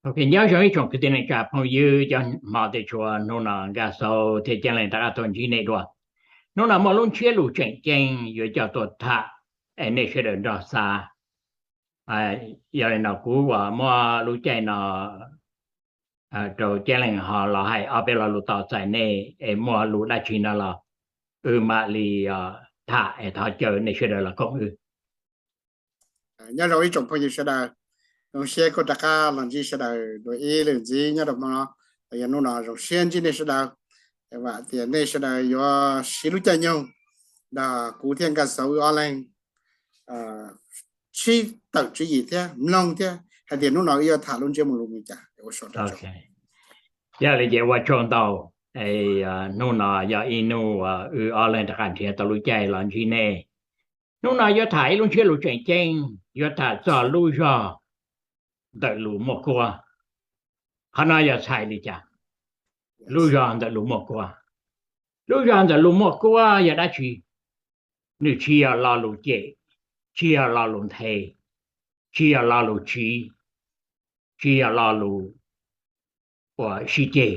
Ok, nyob zoo ib tsoom kwv tij neej tsa phooj ywg cov hmov thiab tshua, hnub no Nkaj Xauv thiab Ceeb Leej rov qab tuaj ntsib nej dua. Hnub no muaj lub ntsiab lus tseem ceeb yuav coj tuaj tham, es nej sawv daws nrog xav. Yog li no kuv uas muab lub caij no rau Ceeb Leej ho los hais ob peb lo lus tos txais nej, es muaj lus dab tsi no los wb mam li tham es thov caw nej sawv daws los koom wb. Nyob zoo ib tsoom phooj ywg sawv daws, zoo siab kuj rov qab los ntsib sawv daws dua ib lwm ntxiv nyob rau hmo no. Yog hnub no zoo siab ntsib nej sawv daws, vam tias nej sawv daws yuav siv lub caij nyoog nrog kuv thiab Nkaj Xauv wb ob leeg sib tawm tswv yim thiab mloog thiab hais tias hnub no wb yuav tham lub ntsiab mus lus li cas. Yog li ces ua tsaug ntau. Hnub no yog ib hnub uas wb ob leeg rov qab nrhiav tau lub caij los ntsib nej. Hnub no yuav tham ib lub ntsiab lus tseem ceeb, yuav tham txog lub zog ntawm lus muaj kuab. Qhov no yog txhais li cas? Lub zog ntawm lus muaj kuab. Lub zog ntawm lus muaj kuab yog dab tsi? Nws tsis yog lo lus cem, tsis yog lo lus nthe, tsis yog lo lus tsiv, tsis yog lo lus uas sib ceg.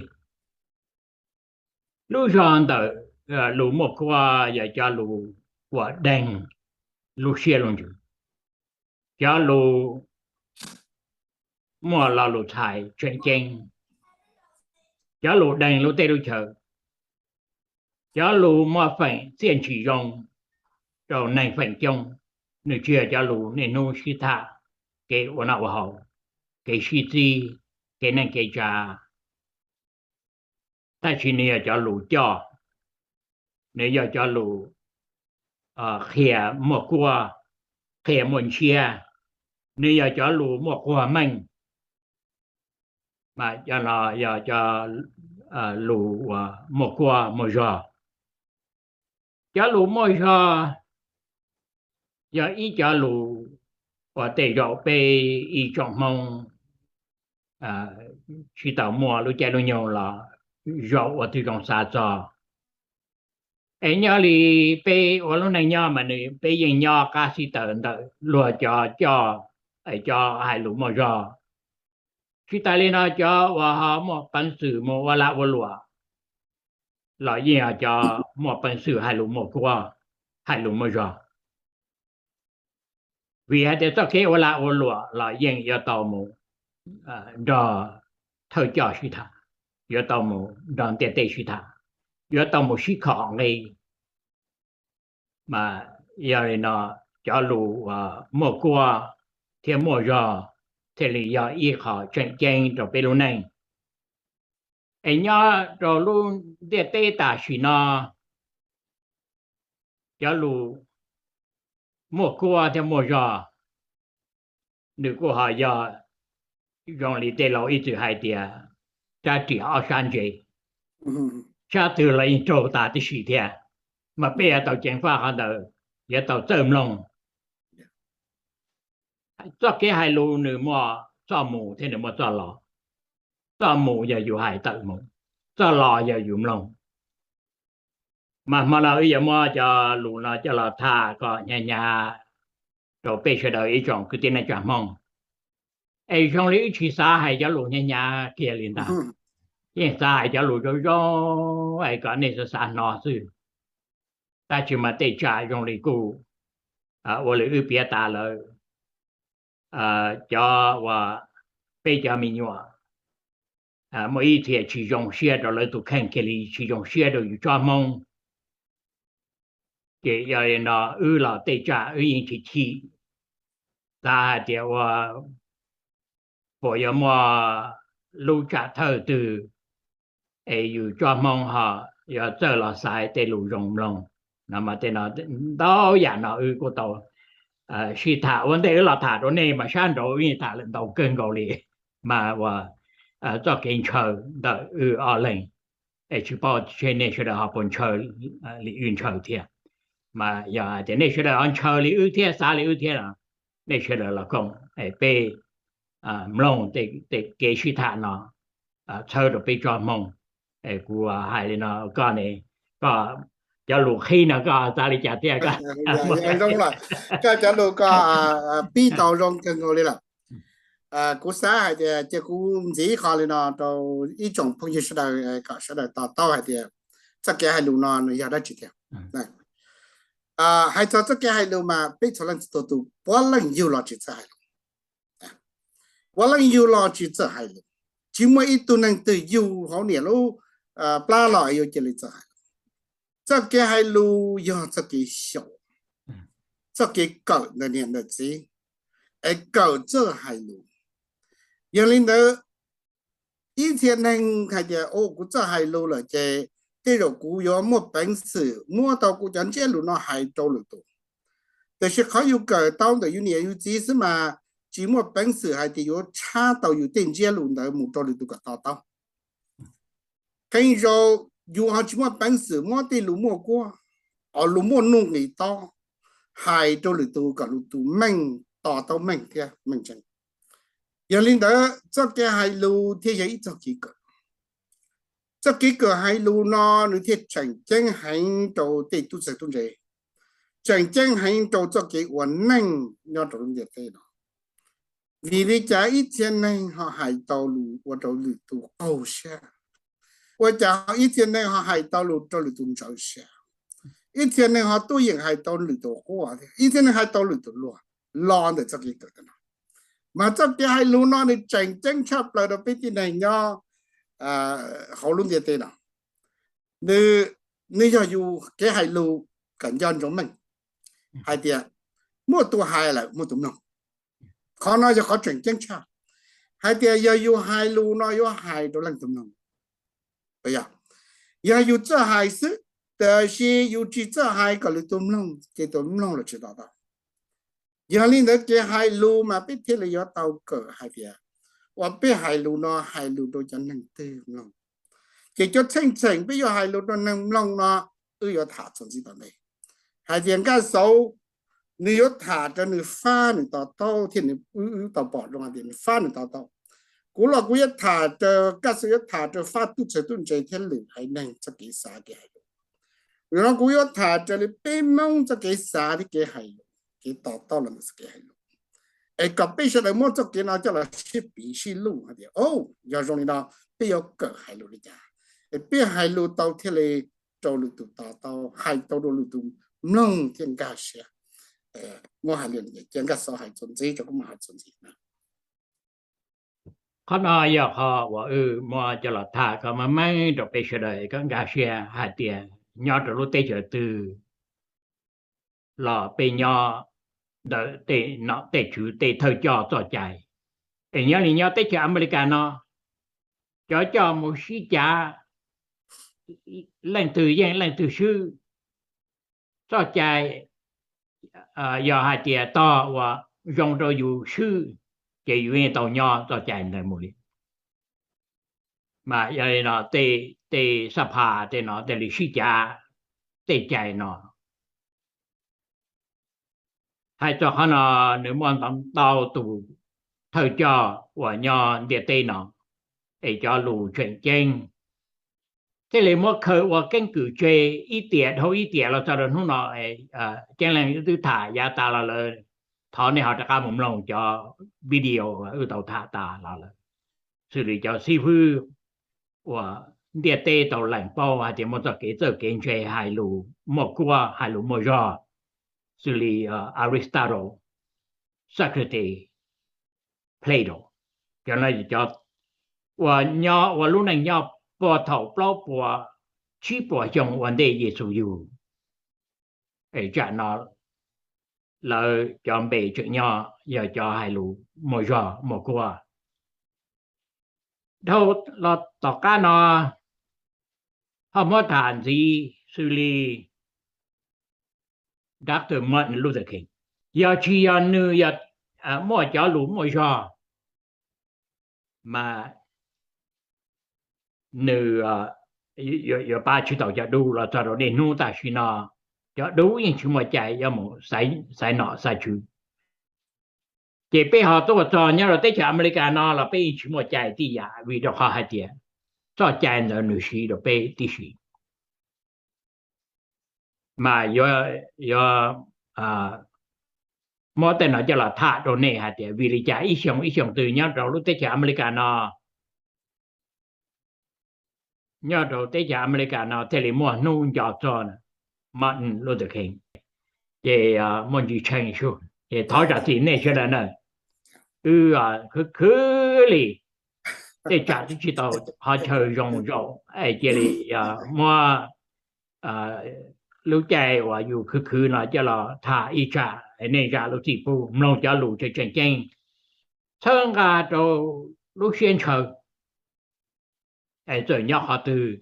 Lub zog ntawm lus muaj kuab yog cov lus uas deeg lub siab lub ntsws, cov lus muaj lo lus txhais tseem ceeb, cov lus deeg lub teb lub chaw, cov lus muaj feem txiaj ntsim zoo rau neeg feem coob. Nws tsis yog cov lus niaj hnub sib tham kev ua noj ua haus, kev sib txib, kev neej kev tsav, tab sis nws yog cov lus coj, nws yog cov lus qhia muaj kuab, qhia muaj ntsiab, nws yog cov lus muaj quag meej. Mas cov no yog cov lus uas muaj kuab muaj zog. Cov lus muaj zog yog ib cov lus uas tej zaum peb ib tsoom Hmoob tsis tau muaj lub caij lub nyoog los zaum ua tib zoo xav txog. Es nyob li peb ua lub neej nyob mas nws peb yeej nyob qab xib taws ntawm luag cov coj, cov hais lus muaj zog. Tsis tas li no cov uas ho muaj peev xwm mus ua lag ua luam los yeej yog cov muaj peev xwm hais lus muaj kuab, hais lus muaj zog. Vim hais tias txoj kev ua lag ua luam los yeej yuav tau mus nrog thawj coj sib tham, yuav tau mus nrog ntiaj teb sib tham, yuav tau mus sib khom nqi. Mas yog li no cov lus uas muaj kuab thiab muaj zog thiaj li yog ib qho tseem ceeb rau peb lub neej. Es nyob rau lub ntiaj teb tam sim no, cov lus muaj kuab thiab muaj zog nws kuj ho yog zoo li tej laus ib txwm hais tias rab riam ob sab ntse, sab twg los yeej raug tas tib si thiab. Mas peb yuav tau ceev faj qhov ntawd, yuav tau txawj mloog. Txoj kev hais lus nws muaj txoj mus thiab nws muaj txoj los. Txoj mus yog yus hais tawm mus, txoj los yog yus mloog. Mas hmo no wb yuav muab cov lus no coj los tham kom hnyav hnyav rau peb sawv daws ib tsoom kwv tij neej tsa Hmoob. Es zoo li wb tsis xav hais cov lus hnyav hnyav kiag li ntag, yeej xav hais cov lus zoo zoo es kom nej xav xav hnov xwb. Tab sis mas tej tsam zoo li kuj ua li wb piav tas lawm, cov uas peb cov me nyuam muaj ib txhia tsis zoo siab rau lawv tus kheej kiag li, tsis zoo siab rau yus tsob Hmoob. Ces yog li no wb los tej tsam wb yeej chim chim, xav hais tias ua puas yuav muaj lub tsam thawj twg es yus tsob Hmoob ho yuav txawj los xaiv tej lus zoo mloog no. Mas tej no ntau yam no wb kuj tau sib tham ua ntej wb los tham rau nej mas sab nraud wb yeej tham lawm ntau kawg nkaus li. Mas ua txoj kev ntshaw ntawm wb ob leeg, es tsis paub tseg nej sawv daws ho puas ntshaw li wb ntshaw thiab. Mas yog hais tias nej sawv daws ho ntshaw li wb thiab xav li wb thiab no, nej sawv daws los koom es peb mloog tej kev sib tham no txhawb rau peb tsob Hmoob. Es kuv hais li no koj ne, koj cov lus qhib no koj xav li cas thiab? Koj cov lus koj pib tau zoo kawg nkaus li lawm. Kuv xav hais tias cia kuv ntxiv qho li no rau ib tsoom phooj ywg sawv daws kom sawv daws to taub hais tias txoj kev hais lus no nws yog dab tsi tiag. Hais txog txoj kev hais lus mas peb txhua leej txhua tus puav leej yug los tsis txawj hais lus. Puav leej yug los tsis txawj hais lus. Tsis muaj ib tug neeg twg yug hauv niam lub plab los yuav cia li txawj hais lus. Txoj kev hais lus yog txoj kev xyaum, txoj kev kawm ntawm niam ntawm txiv, es kawm txawj hais lus. Yog li ntawd, ib txhia neeg hais tias, kuv txawj hais lus lawm ces tej zaum kuv yuav muaj peev xwm muab tau kuv cov ntsiab lus no hais rau lwm tus. Tiam sis qhov yus kawm tau ntawm yus niam yus txiv xwb mas tsis muaj peev xwm hais tias yuav tshab tau yus tej ntsiab lus ntawd mus rau lwm tus kom to taub. Qee zaus yus ho tsis muaj peev xwm muab tej lus muaj kuab, lus muaj nuj nqis tob hais rau lwm tus kom lwm tus meej, to taub meej thiab meej tseeb. Yog li ntawd txoj kev hais lus thiaj yog ib txoj kev kawm. Txoj kev kawm hais lus no nws thiaj tseem ceeb heev rau tej tub txawg tub ntse, tseem ceeb heev rau txoj kev ua neej nyob rau lub ntiaj teb no. Vim li cas ib txhia neeg ho hais tau lus ua rau lwm tus qaug siab? Ua cas ib txhia neeg ho hais tau lus rau lwm tus ntsawv siab? Ib txhia neeg ho tuaj yeem hais tau lwm tus quaj thiab ib txhia neeg hais tau lwm tus luag los ntawm txoj kev kawm no. Mas txoj kev hais lus no nws tseem ceeb tshaj plaws rau peb tib neeg nyob hauv lub ntiaj teb no. Nws yog yus kev hais lus kom nco ntsoov meej hais tias muaj tus hais lawm muaj tus mloog. Qhov no yog qhov tseem ceeb tshaj, hais tias yog yus hais lus no yuav hais rau leej twg mloog. Yog yus txawj hais xwb, tab sis yus tsis txawj hais kom lwm tus mloog ces tus mloog los tsis to taub. Yog li ntawd kev hais lus mas peb thiaj li yuav tau kawm hais tias uas peb hais lus no hais lus rau cov neeg twg mloog. Ces cov txheej txheem peb yuav hais lus rau neeg mloog no wb yuav tham txuas ntxiv tom ntej. Hais tias Nkaj Xauv, nws yuav tham raws nws fab nws to taub thiab nws, wb tau pom zoo hais tias nws fab nws to taub. Kuv los kuv yuav tham raws, Nkaj Xauv yuav tham raws fab tub txawg tub ntse thiab lwm haiv neeg txoj kev xav kev hais lus. Yog no kuv yuav tham raws li peb Hmoob txoj kev xav thiab kev hais lus, kev to taub los ntawm txoj kev hais lus, es kom peb sawv daws muab txoj kev no coj los sib piv sib luj hais tias, o, yog zoo li no peb yuav kawm hais lus li cas es peb hais lus tau thiaj li rau lwm tus to taub, hais tau rau lwm tus mloog thiab nkag siab. Muab hais li cia Nkaj Xauv hais txuas ntxiv rau kuv mam hais txuas ntxiv na. Qhov no yog qhov uas wb muab coj los tham kom meej meej rau peb sawv daws kom nkag siab hais tias nyob rau lub teb chaws twg los peb nyob ntawm tej nom tej tswv tej thawj coj txoj cai. Es nyob li nyob teb chaws Amelikas no, cov coj mus sib cav, leej twg yeej leej twg swb. Txoj cai yog hais tias tog uas zoo rau yus swb, ces yus yeej tau nyob txoj cai ntawd mus li. Mas yog li no tej xab phas tej no thiaj li sib cav tej cai no. Hais txog qhov no, nws muaj ntau tus thawj coj uas nyob ntiaj teb no, es cov lus tseem ceeb thiaj li muab khaws ua keeb kwm tseg ib tiam dhau ib tiam los txog rau hnub no. Ceeb leej wb twb tham yav tas los lawm, thov nej ho rov qab mus mloog cov video wb tau tham tas los lawm, xws li cov xib fwb uas ntiaj teb tau lees paub hais tias muaj txoj kev txawj kev ntse, hais lus muaj kuab, hais lus muaj zog, xws li Aristotle, Socrates, Plato. Cov no cov uas nyob ua lub neej nyob puag thaum plaub puas tsib puas xyoo ua ntej Yexus yug. Es tsam no lawv cov npe tseem nyob yog cov hais lus muaj zog muaj kuab. Dhau los tom qab no ho muab tham ntxiv xws li Doctor Martin Luther King. Yog tsis yog nws yog muaj cov lus muaj zog mas nws yuav pab tsis tau cov dub los txog rau niaj hnub tam sim no. Cov dub yeej tsis muaj cai yuav mus xaiv nom xaiv tswv. Ces peb ho tuaj txog nyob rau teb chaws Amelikas no los peb yeej tsis muaj cai tib yam, vim rau qhov hais tias txoj cai ntawd nws siv rau peb tib si. Mas yuav, yuav muab tej no coj los tham rau nej hais tias vim li cas ib xyoo ib xyoo twg nyob rau lub teb chaws Amelikas no, nyob rau teb chaws Amelikas no thiaj li muaj hnub nco txog Martin Luther King. Ces muaj ntsis tshee xwb, ces thov zam txim nej sawv daws na. Wb khwv khwv li, tej tsam twb tsis tau qhov chaw zoo zaum es cia li muab lub caij uas yus khwv khwv no coj los tham ib tsam, nej zam lub txim pub mloog cov lus tseem tseem ceeb, txhawb nqa rau lub siab ntshaw. Es txawm nyob qhov twg,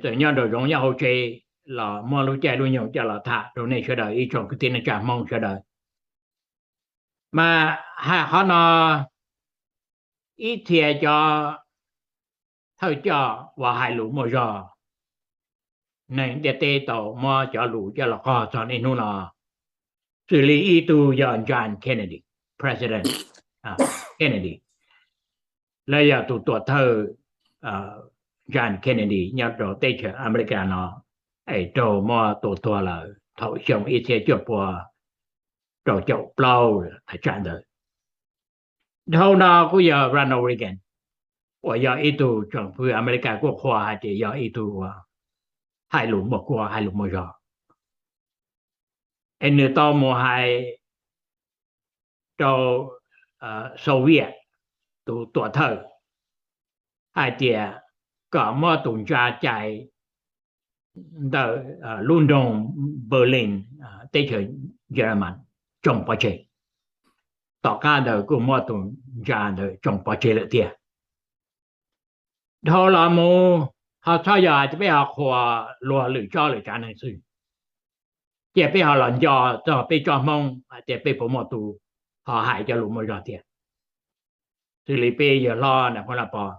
txawm nyob nraum zoov nyob hauv tsev los muab lub caij lub nyoog coj los tham rau nej sawv daws ib tsoom kwv tij neej tsa Hmoob sawv daws. Mas hais qhov no, ib txhia cov thawj coj uas hais lus muaj zog, neeg ntiaj teb tau muab cov lus coj los qog txog niaj hnub no, xws li ib tug yog John Kennedy, President Kennedy, los yog tus tuam thawj John Kennedy nyob rau teb chaws Amelikas no, es raug muab tua tuag lawm thaum xyoo ib txhiab cuaj pua rau caum plaub thaj tsam ntawd. Dhau no kuj yog Ronald Reagan, uas yog ib tug tsoom fwv Amelikas kuj qhuas hais tias yog ib tug uas hais lus muaj kuab hais lus muaj zog. Es nws tau mus hais rau Soviet, tus tuam thawj, hais tias kom muab tus ntsa cais ntawm lub nroog Berlin, teb chaws Yelamas, tsoo pov tseg. Tom qab ntawd kuj muab tus ntsa ntawd tsoo pov tseg lawm tiag. Dhau los mus ho txhob yog hais tias peb ho qhuas luag lwm tsob lwm tsav neeg xwb, cia peb ho los nco txog peb tsob Hmoob hais tias peb puas muaj tus ho hais cov lus muaj zog tiag. Xws li peb yawg hlob Nas Phoo Laj Pov,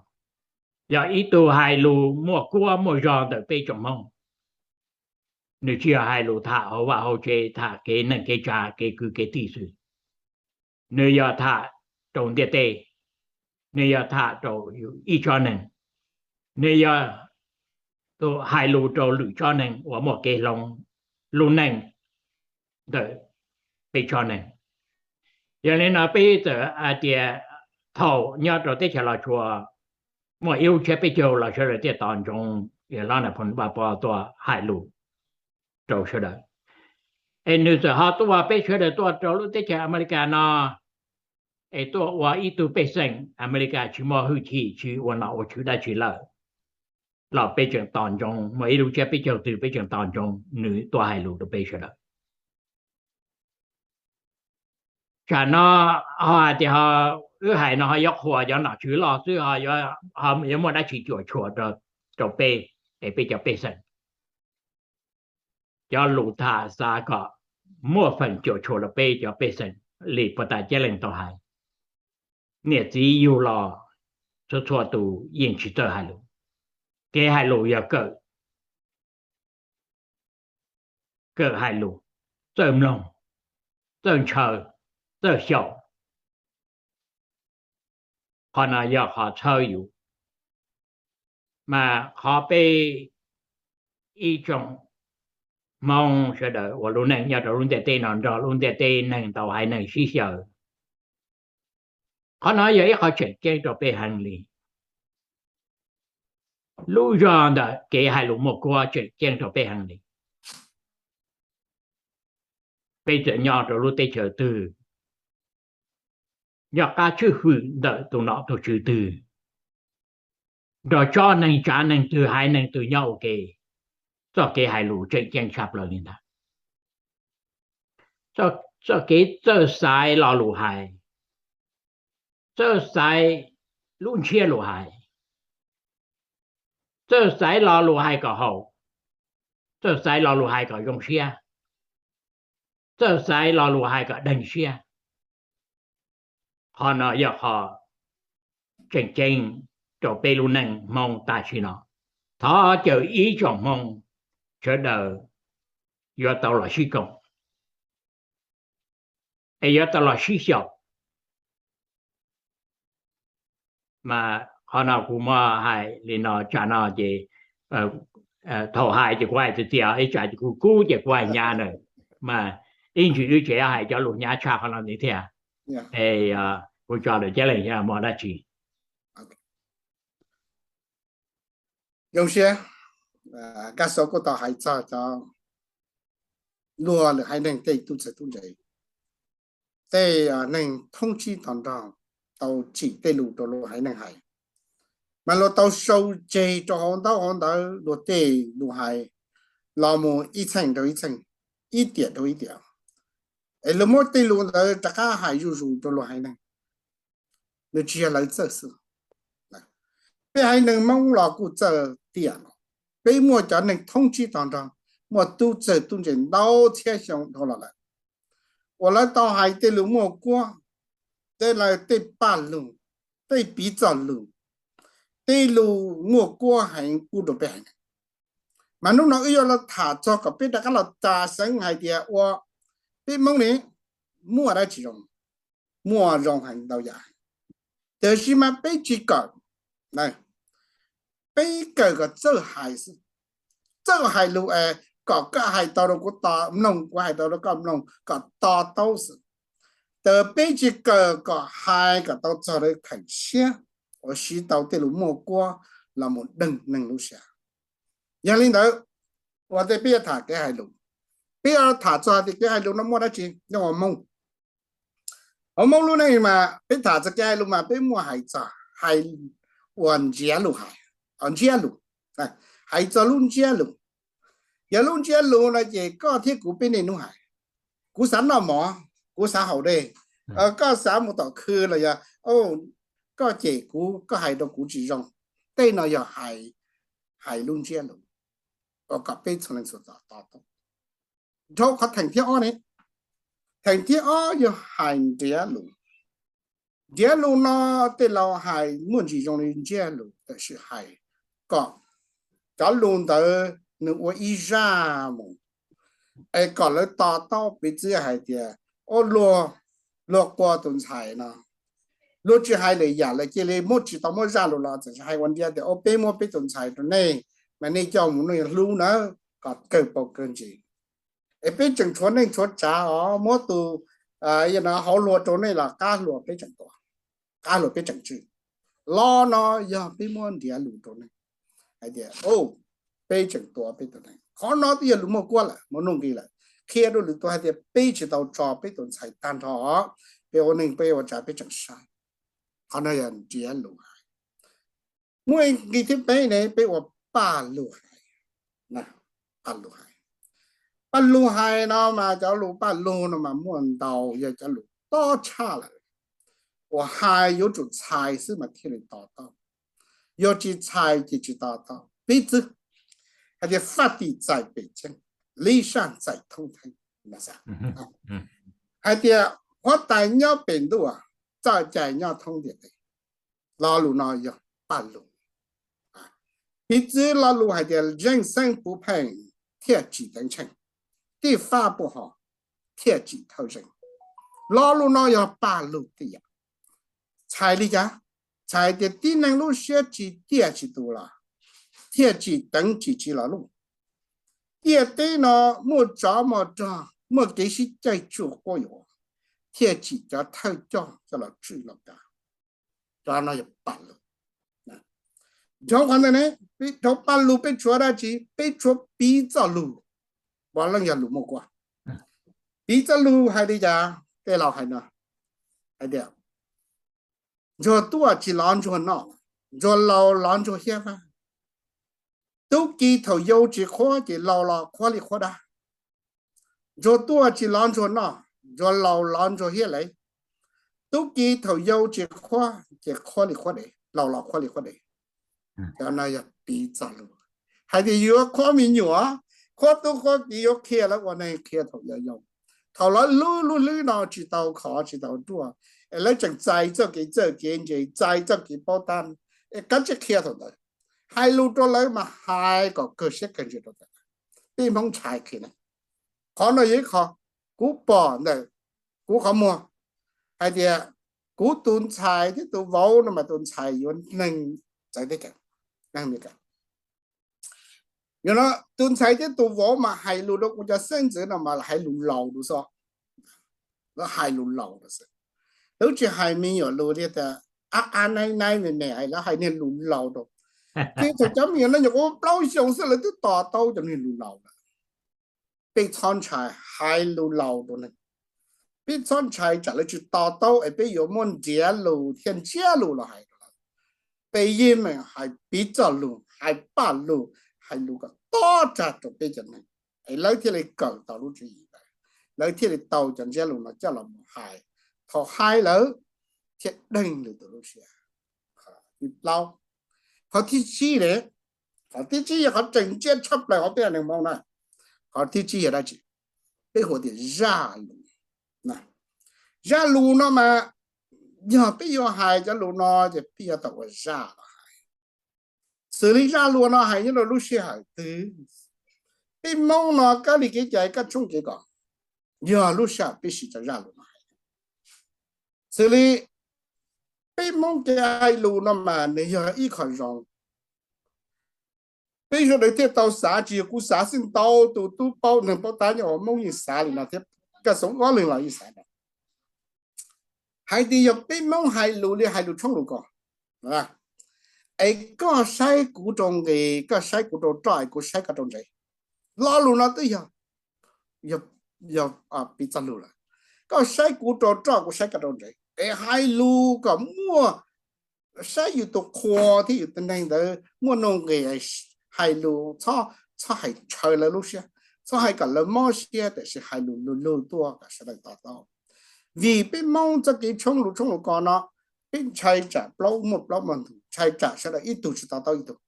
yog ib tug hais lus muaj kuab muaj zog ntawm peb tsoom Hmoob. Nws tsis yog hais lus tham hauv vaj hauv tsev, tham kev neej kev tsav kev kwv kev tij xwb. Nws yog tham rau ntiaj teb, nws yog tham rau ib tsob neeg, nws yog hais lus rau lwm tsob neeg uas muaj kev hloov lub neej ntawm peb tsob neeg. Yog li no peb txawm hais tias thaum nyob rau teb chaws Los Tsuas muaj ib lub tsiab peb caug los sawv daws thiaj tos ntsoov yawg hlob Nas Phoo Laj Pov tuaj hais lus rau sawv daws. Es nws txawm ho tuaj, peb sawv daws tuaj rau lub teb chaws Amelikas no, es tuaj ua ib tug pej xeem Amelikas tsis muaj hwj chim tsis ua nom ua tswv dab tsi lawm, los peb tseem tos ntsoov, muaj ib lub tsiab peb caug twg peb tseem tos ntsoov nws tuaj hais lus rau peb sawv daws. Tsam no ho hais tias wb hais no ho yuav qhuas cov nom tswv loj xwb, ho yuav muaj dab tsi cuam tshuam rau peb es peb cov pej xeem. Cov lus tham xav kom muaj feem cuam tshuam rau peb cov pej xeem li puag ta Ceeb Leej tau hais, niam txiv yug los txhua txhua tus yeej tsis txawj hais lus. Kev hais lus yog kawm, kawm hais lus, txawj mloog, txawj ntshaw, txawj xyaum. Qhov no yog qhov txhawb yus. Mas qhov peb ib tsoom Hmoob sawv daws ua lub neej nyob rau lub ntiaj teb no nrog lub ntiaj teb neeg tau haiv neeg sib xyaw, qhov no yog ib qho tseem ceeb rau peb heev li. Lub zog ntawm kev hais lus muaj kuab tseem ceeb rau peb heev li. Peb txawm nyob rau lub teb chaws twg, nyob qab tswj hwm ntawm tus nom tus tswv twg, nrog tsob neeg tsav neeg twg haiv neeg twg nyob ua ke, txoj kev hais lus tseem ceeb tshaj plaws li ntawd. Txoj kev txawj xaiv lo lus hais, txawj xaiv lub ntsiab lus hais, txawj xaiv lo lus hais kom haum, txawj xaiv lo lus hais kom zoo siab, txawj xaiv lo lus hais kom deeg siab. Qhov no yog qhov tseem ceeb rau peb lub neej Hmoob tam sim no. Thov caw ib tsoom Hmoob sawv daws yuav tau los sib koom, es yuav tau los sib xyaum. Mas qhov no kuv muab hais li no, tsam no ces thaum hais ces kuv hais tiag tiag, ib tsam ces kuv kub ces kuv hais hnyav na. Mas Ib ntsis wb tseem hais cov lus hnyav tshaj qhov no ntxiv thiab. Es kuv tso lawm, Ceeb Leej, yog muaj dab tsi? Zoo siab, Kab Xauv kuj tau hais txog cov luag lwm haiv neeg tej tub txawg tub ntse, tej neeg thoob tsib to nrog tau tsim tej lus rau luag haiv neeg hais, mas luag tau sau tseg rau hauv ntaub hauv ntawv luag tej lus hais los mus ib txheej rau ib txheej, ib tiam rau ib tiam, es luag muab tej lus ntawd rov qab hais zuj zus rau luag haiv neeg. Nws tsis yog lawv txawj xwb. Peb haiv neeg Hmoob los kuj txawj tiam no. Peb muaj cov neeg thoob tsib to nrog, muaj tub txawg tub ntse ntau txhiab xyoo dhau los lawm, uas lawv tau hais tej lus muaj kuab, tej lawv tej paj lug, tej piv txoj lus, tej lus muaj kuab heev pub rau peb haiv neeg. Mas hnub no wb yuav los tham txog kom peb rov qab los tas xeeb hais tias ua peb Hmoob ne muaj dab tsi zoo, muaj zoo heev ntau yam, tiam sis mas peb tsis kawm. Peb kawm kom txawj hais xwb, txawj hais lus es kom koj hais tau rau kuv to mloog, kuv hais tau rau koj mloog kom to taub xwb. Tab peb tsis kawm kom hais kom tau txog lawv kheem siab uas siv tau tej lus muaj kuab los mus deeg neeg lub siab. Yog li ntawd, ua ntej peb yuav tham kev hais lus, peb yuav tham txog tias kev hais lus no muaj dab tsi nyob hauv Hmoob. Hauv Hmoob lub neej mas peb tham txog kev hais lus mas peb muaj hais txog hais uas ntsiav lus hais, ntsiav lus, hais txog lub ntsiab lus. Yog lub ntsiab lus no ces koj thiab kuv peb niaj hnub hais, kuv xav noj mov, kuv xav haus dej, koj xav mus tom khw los yog koj cem kuv, koj hais rau kuv tsis zoo. Tej no yog hais lub ntsiab lus uas kom peb txhua leej txhua tus to taub. Dhau qhov theem thib ob ne, theem thib ob yog hais ntsiav lus. Ntsiav lus no tej laus hais muaj ntsis zoo li ntsiab lus, tab sis hais kom cov lus ntawd nws ua ib zaj mus, es kom lawv to taub. Piv txwv hais tias, ua luag, luag qua tus ntxhais no, luag tsis hais lwm yam lawm, cia li muab tsis tau muab zaj lus los txawm hais ua ntsiab tias, ua peb muab peb tus ntxhais rau nej, mas nej coj mus nej hlub nawb, kom kawg paus kawg ntsis. Es peb tseem tshuav neej tshuav tsav os, muab tus hauv luag rau nej los qab hluas peb tseem tua, qab hluas peb tseem tswj. Lo no yog peb muab ntsiav lus rau nej hais tias, peb tseem tua peb tus neeg. Qhov no twb yog lus muaj kuab lawm, muaj nuj nqis lawm, qhia rau lwm tus hais tias peb tsis tau tso peb tus ntxhais tag nrho, peb ua neej peb ua tsav peb tseem saib. Qhov no yog ntsiav lus hais. Muaj nqis thib peb ne, peb ua paj lug hais. Paj lug hais, paj lug hais no mas cov lus paj lug no mas muaj ntau, yog cov lus tob tshaj lawm, uas hais yuav tsum txhais xwb mas thiaj li to taub, yog tsis txhais ces tsis to taub. Piv txwv hais tias, faj tim txais pem ceeb, li saj txais thoob theeb, hais tias huab tais nyob pem ntuj, txoj cai nyob thoob ntiaj teb. Lo lus no yog paj lug. Piv txwv lo lus hais tias, zeej xeeb puv pheej thiaj tsim teev tsheej, tij fab puj ho thiaj tsim thawj zeej. Lo lus no yog paj lug tej yam. Txhais li cas? Txhais tias tib neeg lub siab tsis tiaj tsis tus los thiaj tsim teev tsim tsis los lub. Ntiaj teb no muaj tsov muaj rog, muaj kev sib caij tsuj quab yuam, thiaj tsim cov thawj coj coj los tswj los kav. Cov no yog paj lug. Dhau qhov ntawd ne, dhau paj lug peb tshuav dab tsi? Peb tshuav piv txoj lug, puav leej yog lus muaj kuab. Piv txoj lug hais li cas? Tej laus hais no, hais tias, ntsuag tuaj tsis lov ntsuag noj, ntsuag laus lov ntsuag hiab vab. Tub ki thaum yau tsis qhuav ces laus los qhuav li qhuav dab. Ntsuag tuaj tsis lov ntsuag noj, ntsuag laus lov ntsuag hiab lev. Tub ki thaum yau tsis qhuav ces qhuav li qhuav dev, laus los qhuav li qhuav dev. Cov no yog piv txoj lug hais tias yuav qhuab me nyuam, qhuab tub qhuab ki, yuav qhia lawv ua neeg qhia thaum yau yau. Thaum lawv hlub lub hlwb no tsis tau khov tsis tau ruaj, es lawv tseem txais txoj kev txawj kev ntse, txais txoj kev paub tab, es kav tsij qhia thaum ntawd. Hais lus rau lawv mas hais kom kawg siab kawg ntsws rau tawm. Peb Hmoob ntshai qhia ne. Qhov no yog ib qho kuv pom ntawm kuv qhov muag hais tias kuv tus ntxhais thiab tus vauv no mas tus ntxhais yuav neeg txawv teb chaws, neeg Amelikas. Yog no tus ntxhais thiab tus vauv mas hais lus rau kuv cov xeeb ntxwv no mas hais lus laus lus xwb. Lawv hais lus laus rau xwb. Lawv tsis hais me nyuam lus li tias a a naib naib me me, lawv hais niag lus laus rau. Ces thaum cov me nyuam no nyuam qhuav plaub xyoos xwb lawv twb to taub cov niag lus laus lawm. Peb txhob ntshai hais lus laus rau neeg. Peb txhob ntshai tsam lawv tsis to taub es peb yuav muab nrhiav lus thiab ntsiab lus los hais rau lawv. Peb yeej meem hais piv txoj lus, hais paj lus, hais lus kom tob tsag rau peb cov neeg, es lawv thiaj li kawm tau lub tswv yim ntawd, lawv thiaj li tau cov ntsiab lus no coj los mus hais. Thaum hais lawm thiaj deeg lwm tus lub siab. Qhov thib tsib ne, qhov thib tsib yog qhov tseem ntsia tshaj plaws hauv peb neeg Hmoob na. Qhov thib tsib yog dab tsi? Peb hu tias zaj lus. Zaj lus no mas yog peb yuav hais cov lus no ces peb yuav tau ua zaj los hais. Xws li zaj lus no hais nyob rau lub sij hawm twg? Peb Hmoob no kab li kev cai kab tshoob kev kos, yog lub sij hawm peb siv cov zaj lus no hais. Xws li peb Hmoob kev hais lus no mas nws yog ib qho zoo. Peb sawv daws thiaj tau xav, tsis yog kuv xav xwb, ntau tus tub paub neeg paub tab nyob hauv Hmoob yeej xav li no thiab, Kaj Xoob ob leeg los yeej xav no. Hais tias yog peb Hmoob hais lus li hais lus tshoob lus kos, es koj saib kuv rau nqis, koj saib kuv rau roj, es kuv saib koj rau ntsev. Lo lus no twb yog, yog piv txoj lus lawm. Koj saib kuv rau roj, kuv saib koj rau ntsev, es hais lus kom muaj, saib yus tus qhua thiab yus tus neeg ntawd muaj nuj nqis, hais lus txhob hais ntshaw lawv lub siab, txhob hais kom lawv mob siab, tiam sis hais lus lug lug tuaj kom sawv daws to taub. Vim peb Hmoob txoj kev tshoob lus tshoob lus kos no, peb ntshai tsam plaub muaj plaub muaj ntug, ntshai tsam sawv daws ib tug tsis to taub ib tug.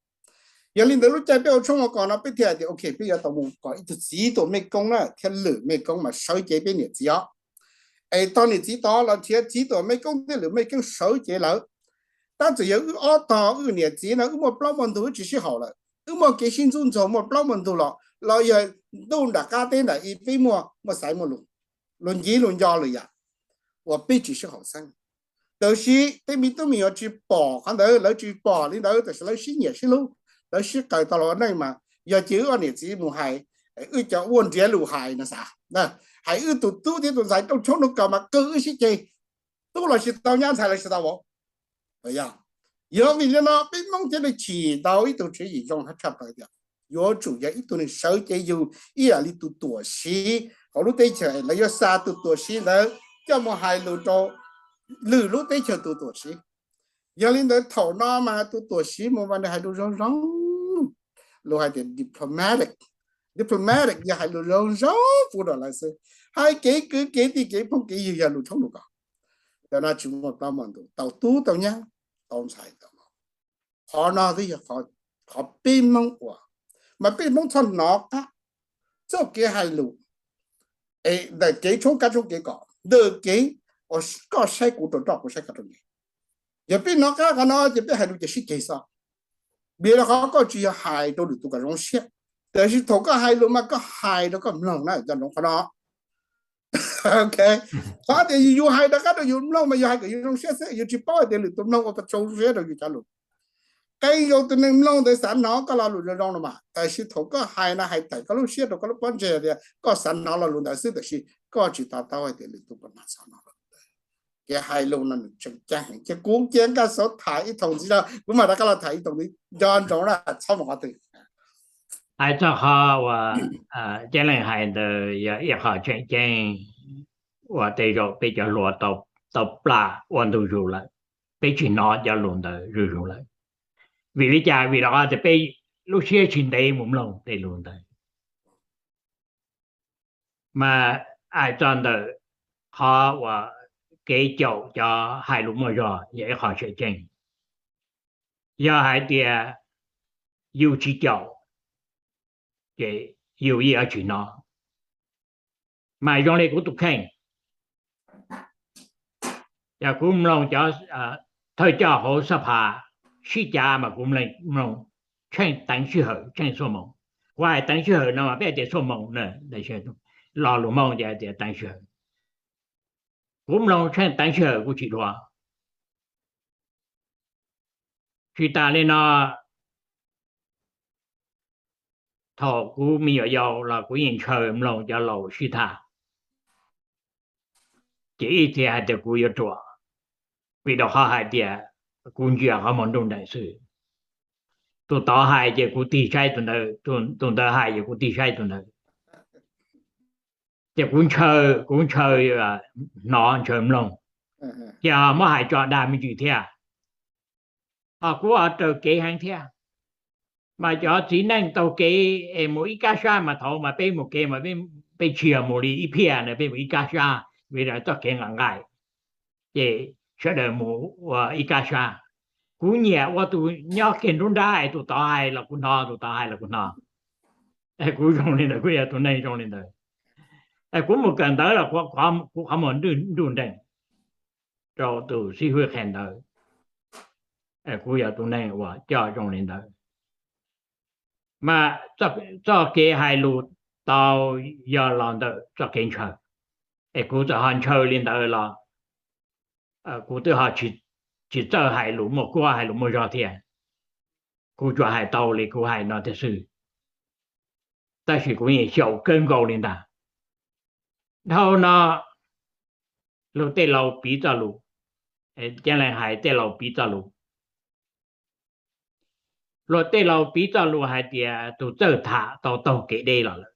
Yog li ntawd lub caij peb ua tshoob ua kos no peb thiaj hais tias ok, peb yuav tau mus kom ib tug txiv tuam mej koob na thiab lwm mej koob mas sawv cev peb niam txiv os. Es tog niam txiv tod los nrhiav txiv tuam mej koob thiab lwm mej koob sawv cev lawm. Tab txawm yog wb ob tog wb niam txiv no wb muaj plaub muaj ntug wb tsis sib haum lawm, wb muaj kev sib ntxub ntxaug muaj plaub muaj ntug los, los yog ntuj nram qab teb nram i peb muaj, muaj xaiv muaj lus, lus nciv lus nco lwm yam uas peb tsis sib haum xeeb. Tab sis tej me tub me nyuam tsis pom qhov ntawd, lawv tsis pom li ntawd tab sis lawv sib nyiam sib hlub, lawv sib qawm tau los ua neej mas yog ces wb ob niam txiv mus hais, wb cov ua nrhiav lus hais no xav, hais wb tus tub thiab tus ntxhais rooj tshoob rooj kos mas qw wb sib ceg, tub los tsis tau nyab ntxhais los tsis tau vauv. Yog vim li no peb Hmoob thiaj li chim tau ib tug tswv yim zoo tshaj plaws tias yuav tsum yog ib tug neeg sawv cev yug ib yam li tus tuam siv hauv lub teb chaws, lawv yuav xa tus tuam siv ntawd coj mus hais lus rau lwm lub teb chaws tus tuam siv. Yog li ntawd thaum no mas tus tuam siv mus mas nws hais lus zoo zoo, lus hais tias diplomatic. Diplomatic yog hais lus zoo zoo pub rau lawv xwb, hais kev kwv kev tij kev phooj kev ywg yog lus tshoob lus kos. Cov no tsis muaj plaub muaj ntug, tau tub tau nyab, tau ntxhais tau vauv. Qhov no twb yog qhov peb Hmoob ua, mas peb Hmoob txhob hnov qab txoj kev hais lus ntawm kev tshoob kab tshoob kev kos, ntawm kev uas koj saib kuv rau roj kuv saib koj rau nqis. Yog peb hnov qab qhov no ces peb hais lus ces sib ceg xwb. Vim rau qhov koj tsis yog hais rau lwm tus kom zoo siab, tiam sis thaum koj hais lus mas koj hais rau koj mloog na, cov nroov qhov no. Ok, qhov tias yus hais rov qab rau yus mloog mas yus hais kom yus zoo siab xwb, yus tsis paub hais tias lwm tus mloog ua pa tsoo siab rau yus cov lus. Qee zaus tus neeg mloog ntawd xav hnov koj lo lus zoo zoo no mas, tab sis thaum koj hais no hais tawm koj lub siab rau koj lub pob ntseg tias koj xav hnov lo lus ntawd xwb, tab sis koj tsis to taub hais tias lwm tus puas mam xav hnov lo lus ntawd. Kev hais lus no nws tseem ceeb heev. Ces kuv cia Nkaj Xauv tham ib thooj ntxiv no, kuv mam rov qab los tham ib thooj ntxiv, nco ntsoov na, txhob mus qhov twg. Hais txog qhov uas Ceeb Leej hais ntawd yog ib qho tseem ceeb uas tej zaum peb cov hluas tau plam ua ntu zus lawm, peb tsis hnov cov lus ntawd zuj zus lawm. Vim li cas? Vim rau qhov tias peb lub siab tsis ntev mus mloog tej lus ntawd. Mas hais txog ntawm qhov uas kev caum cov hais lus muaj zog yog ib qho tseem ceeb. Yog hais tias yus tsis caum ces yus yeej yuav tsis hnov. Mas zoo li kuv tus kheej, yog kuv mloog cov thawj coj hauv xab phas sib cav mas kuv mloog tsheej teev sij hawm tsheej xuab moos. Kuv hais teev sij hawm no mas peb hais tias xuab moos na, lo lus Hmoob ces hais tias teev sij hawm. Kuv mloog tsheej teev sij hawm kuv tsis dhuav. Tsis tas li no, thaum kuv me nyuam yaus los kuv yeej ntshaw mloog cov laus sib tham. ces ib txhia hais tias kuv yuav ruam, vim rau qhov hais tias kuv ntsia qhov muag nruj nreem xwb. Tus tod hais ces kuv tig saib tus ntawd, tus ntawd hais ces kuv tig saib tus ntawd. Ces kuv ntshaw, kuv ntshaw hnov ntshaw mloog, ces ho muab hais tso dag me ntsis thiab. Ho kuv ho raws kev heev thiab. Mas cov txiv neej taug kev es mus ib kab sab mas thaum mas peb mus kev mas peb tsis yog mus li ib phiaj na, peb mus ib kab sab vim txoj kev nqaim nqaim, ces sawv daws mus ua ib kab sab. Kuv nyiam ua tus nyob kiag nruab nrab es tus tod hais los kuv hnov, tus tod hais los kuv hnov. Kuv zoo li ntawd, kuv yog tus neeg zoo li ntawd. Kuv mus kawm ntawv los kuv qhov muag nruj nreem rau tus xib hwb qhia ntawv. Kuv yog tus neeg uas coj zoo li ntawd. Mas txoj kev hais lus tau yog los ntawm txoj kev ntshaw, es kuv txawm ho ntshaw li ntawd los kuv twb ho tsis txawj hais lus muaj kuab hais lus muaj zog thiab. Kuv tsuas hais tau li kuv hais no tiag xwb, tab sis kuv yeej xyaum kawg nkaus li ntag. Dhau no luag tej laus piv txoj lus, cov neeg hais tej laus piv txoj lus. Luag tej laus piv txoj lus hais tias tus txawj tham tau taug kev deb los lawm.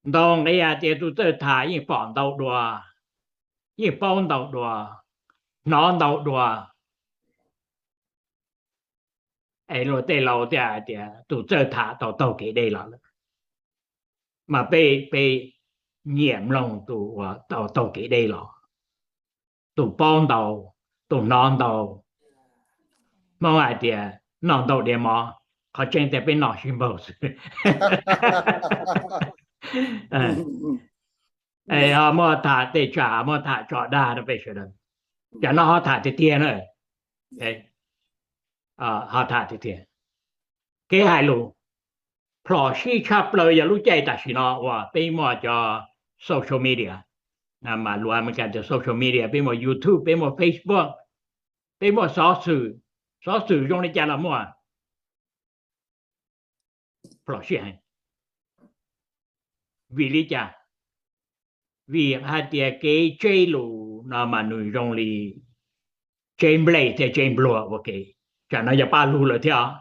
Ntau nqe hais tias tus txawj tham yeej pom ntau dua, yeej paub ntau dua, hnov ntau dua. Es luag tej laus thiaj hais tias tus txawj tham tau taug kev deb los lawm. Mas peb, peb nyiam mloog tus uas tau taug kev deb los, tus paub ntau, tus hnov ntau. Hmoob hais tias noj ntau diav mov, qhov tseeb tias peb noj sib npaug xwb. Ho muab tham tej tsam, muab tham tso dag rau peb sawv daws. Tsam no ho tham tiag tiag na, ho tham tiag tiag. Kev hais lus plhom sij tshaj plaws yog lub caij tam sim no uas peb muaj cov social media, mas luag Amelikas tias social media, peb muaj YouTube, peb muaj Facebook, peb muaj xov xwm, xov xwm zoo li cas los muaj. Plhom sij heev. Vim li cas? Vim hais tias kev tseb lus no mas nws zoo li tseb nplej thiab tseb npluag ua ke. Tsam no yog paj lug lawm thiab os.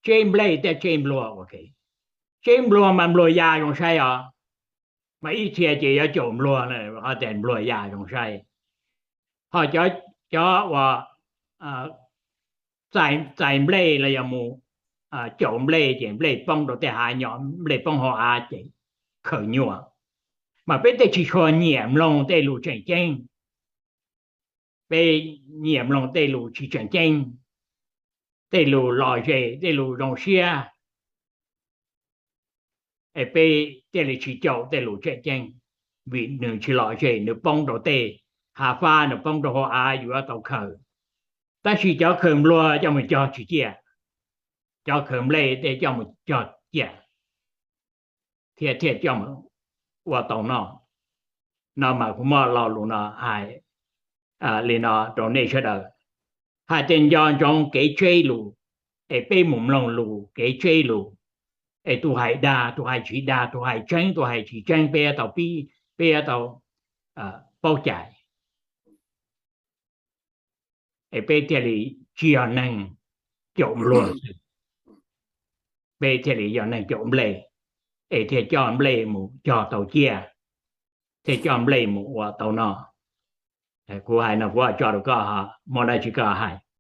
Tseb nplej thiab tseb npluag ua ke. Tseb npluag mas npluag ya zoo saib os, mas ib txhia ces yuav caum npluag, qhov tias npluag ya zoo saib. Ho cov uas txais nplej los yog mus caum nplej ces nplej poob rau tej hav nyom, nplej poob hauv av ces khaws nyuaj. Mas peb thiaj tsis tshua nyiam mloog tej lus tseem ceeb. Peb nyiam mloog tej lus tsis tseem ceeb, tej lus lom zem, tej lus zoo siab, es peb thiaj li tsis caum tej lus tseem ceeb, vim nws tsis lom zem, nws poob rau tej hav fab, nws poob rau hauv av yuav tau khaws. Tab sis cov khaws npluag coj mus cog tsis ciaj, cov khaws nplej tej coj mus cog ciaj, thiaj thiaj coj mus ua tau noj. No mas kuv muaj lo lus no hais li no rau nej sawv daws, hais tias nco ntsoov kev tseb lus, es peb mus mloog lus kev tseb lus, es tus hais dag, tus hais tsis dag, tus hais tseeb, tus hais tsis tseeb, peb yuav tau pib, peb yuav tau paub cai, es peb thiaj li tsis yog neeg caum npluag xwb, peb thiaj li yog neeg caum nplej, es thiaj coj nplej mus cog tau ciaj, thiaj coj nplej mus ua tau noj. Kuv hais no kuv tso rau koj, muaj dab tsi koj hais.